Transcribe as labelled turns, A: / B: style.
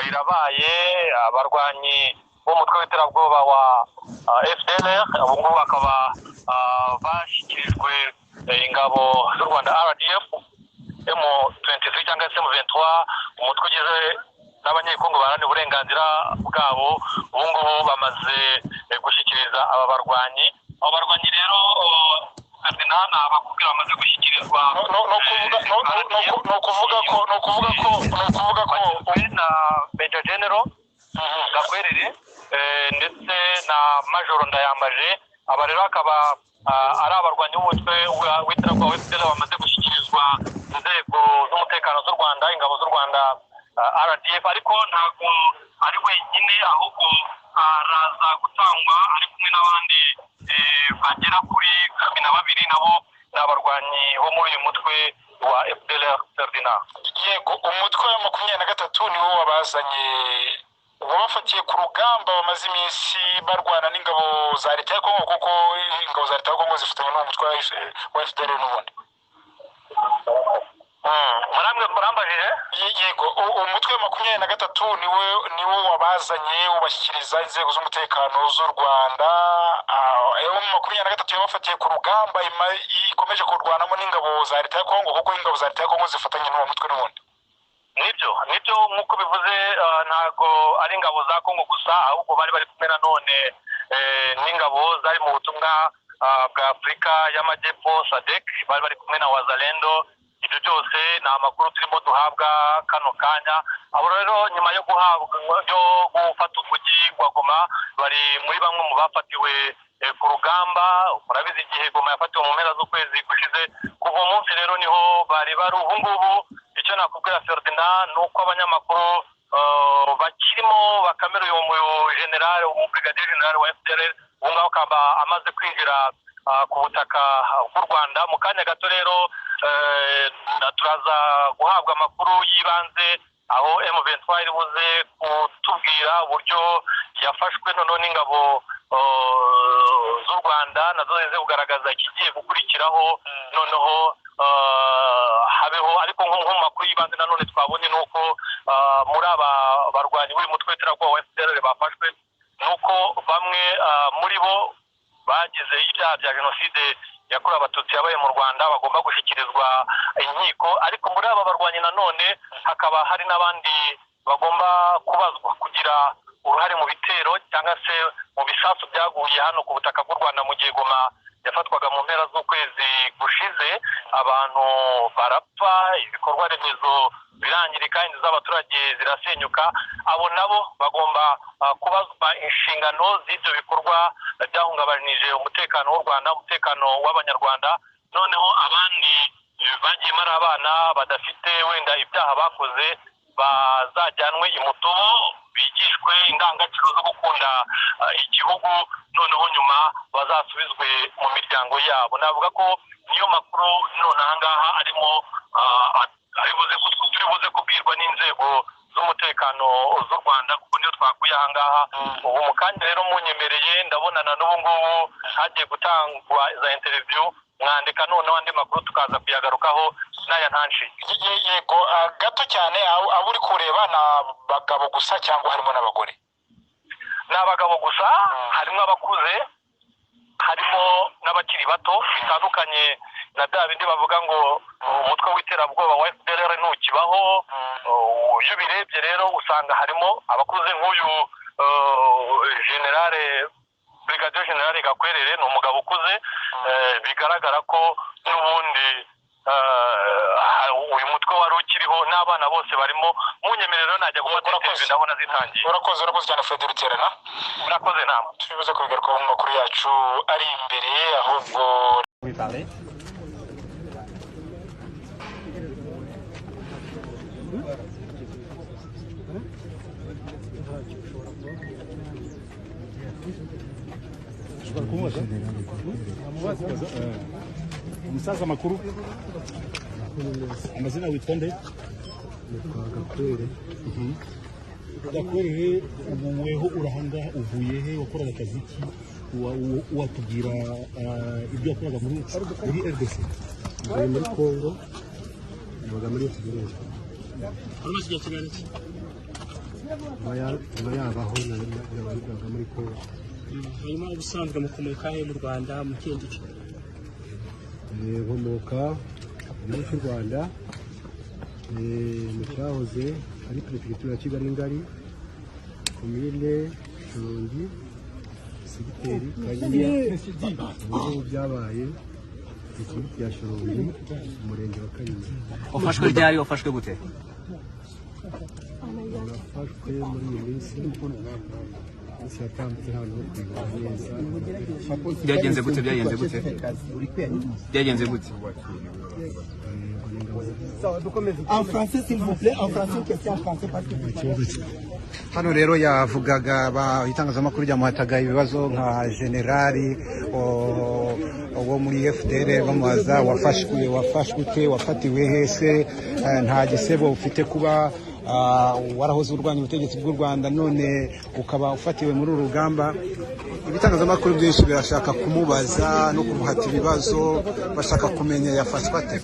A: irabaye. Abarwanyi b'umutwe w'iterabwoba wa FDLR ubu ngubu bakaba bashyikirijwe ingabo z'u Rwanda RDF, M23 cyangwa se M23, umutwe ugizwe n'Abanyekongo baharanira uburenganzira bwabo. Ubu ngubu bamaze gushyikiriza aba barwanyi. Abo barwanyi rero, Ferdinand, abakubwira bamaze gushyikirizwa
B: No kuvuga ko
A: na Major General Gakwerere ndetse na Major Ndayambaje. Aba rero akaba ari abarwanyi b'umutwe w'iterabwoba wa FDLR bamaze gushyikirizwa inzego z'umutekano z'u Rwanda, ingabo z'u Rwanda RDF. Ariko ntabwo ari wenyine, ahubwo araza gutangwa ari kumwe n'abandi bagera kuri 12, nabo ni abarwanyi bo muri uyu mutwe wa FDLR, Ferdinand.
B: Yego, umutwe wa 23 niwo wabazanye, wabafatiye ku rugamba bamaze iminsi barwana n'ingabo za leta ya Kongo, kuko ingabo za leta ya Kongo zifatanya n'uwo mutwe wa FDLR n'ubundi.
A: Muramwe murambajije?
B: Yego, umutwe wa 23 niwo wabazanye, ubashyikiriza inzego z'umutekano z'u Rwanda. 23 yabafatiye ku rugamba ikomeje kurwanamo n'ingabo za leta ya Kongo, kuko ingabo za leta ya Kongo zifatanya n'uwo mutwe n'ubundi.
A: Nibyo, nk'uko bivuze, ntabwo ari ingabo za Kongo gusa, ahubwo bari bari kumwe nanone n'ingabo zari mu butumwa bwa Afurika y'Amajyepfo, SADC, bari bari kumwe na Wazalendo. Ibyo byose ni amakuru turimo duhabwa kano kanya. Abo rero nyuma yo guhabwa, yo gufata umujyi wa Goma, bari muri bamwe mu bafatiwe ku rugamba. Murabizi igihe Goma yafatiwe mu mpera z'ukwezi gushize. Kuva uwo munsi rero niho bari bari. Ubu ngubu icyo nakubwira, Ferdinand, ni uko abanyamakuru bakirimo bakamera uyu mu general, umubrigadier general wa FDLR, ubu ngaho akaba amaze kwinjira ku butaka bw'u Rwanda. Mu kanya gato rero turaza guhabwa amakuru y'ibanze aho M23 iri buze kutubwira uburyo yafashwe noneho n'ingabo z'u Rwanda, nazo zize kugaragaza ikigiye gukurikiraho, noneho habeho. Ariko nko mu makuru y'ibanze nanone twabonye ni uko muri aba barwanyi b'uyu mutwe w'iterabwoba wa FDLR bafashwe, ni uko bamwe muri bo bagize ibyaha bya jenoside yakorewe Abatutsi yabaye mu Rwanda, bagomba gushyikirizwa inkiko. Ariko muri aba barwanyi nanone hakaba hari n'abandi bagomba kubazwa kugira uruhare mu bitero cyangwa se mu bisasu byaguye hano ku butaka bw'u Rwanda mu gihe Goma yafatwaga mu mpera z'ukwezi gushize, abantu barapfa, ibikorwa remezo birangirika, inzu z'abaturage zirasenyuka. Abo nabo bagomba kubazwa inshingano z'ibyo bikorwa byahungabanije umutekano w'u Rwanda, umutekano w'Abanyarwanda. Noneho abandi bagiye ari abana badafite wenda ibyaha bakoze, bazajyanwe i Mutobo bigishwe indangagaciro zo gukunda igihugu, noneho nyuma bazasubizwe mu miryango yabo. Navuga ko niyo makuru none aha ngaha arimo turi buze kubwirwa n'inzego z'umutekano z'u Rwanda, kuko niyo twakuye aha ngaha ubu mu kanya. Rero munyemereye, ndabonana n'ubu ngubu hagiye gutangwa za interview, mwandika noneho andi makuru tukaza kuyagarukaho n'aya ntanciye.
B: Yego, gato cyane, abo uri kureba ni abagabo gusa cyangwa harimo n'abagore?
A: Ni abagabo gusa, harimo abakuze, harimo n'abakiri bato, bitandukanye na bya bindi bavuga ngo umutwe w'iterabwoba wa FDLR ntukibaho. Iyo ubirebye rero usanga harimo abakuze, nk'uyu general, brigadier general Gakwerere, ni umugabo ukuze, bigaragara ko n'ubundi uyu mutwe wari ukiriho, n'abana bose barimo. Munyemerere rero najya gufata
B: Urakoze.
A: interview, ndabona zitangiye.
B: Urakoze cyane, Fred Ruterana.
A: Murakoze namwe.
B: Turibuze kubigarukaho mu makuru yacu ari imbere ahubwo.
C: Pouvez parler.
D: Ushobora kumubaza? Kumubaza, umusaza, amakuru, amazina, witwa nde?
E: Nitwa Gakwerere.
D: Gakwerere, ubu weho urahangaha uvuye he? Wakoraga akazi ki? Watubwira ibyo wakoraga muri RDC?
E: Mvuye muri Congo, nabaga muri FDLR.
D: Wari umaze igihe kingana iki?
E: Kuva yabaho nabaga muri Kongo.
C: Hanyuma ubusanzwe mukomoka he mu Rwanda, mu kihe gice?
E: Nkomoka mu gihugu cy'u Rwanda, mu cyahoze ari perefegitura ya Kigali Ngari, komine Shyorongi, segiteri Kanyinya. Ubu ngubu byabaye district ya Shyorongi, umurenge wa Kanyinya.
F: Wafashwe ryari? Wafashwe gute?
E: Nafashwe muri iyi minsi yatambutse hano ho kwibuka neza.
F: Byagenze gute? Byagenze gute? Byagenze gute?
E: Ngo ni ingabo
G: En français, s'il vous plaît, en français, une question en français parce que
E: ikibazo.
H: Hano rero yavugaga, itangazamakuru ryamuhataga ibibazo nka generali wo muri FDLR, bamubaza: wafashwe, wafashwe ute? Wafatiwe hese? Nta gisebo ufite kuba warahoze urwanya ubutegetsi bw'u Rwanda, none ukaba ufatiwe muri uru rugamba? Ibitangazamakuru byinshi birashaka kumubaza no kumuhata ibibazo, bashaka kumenya yafashwe ate.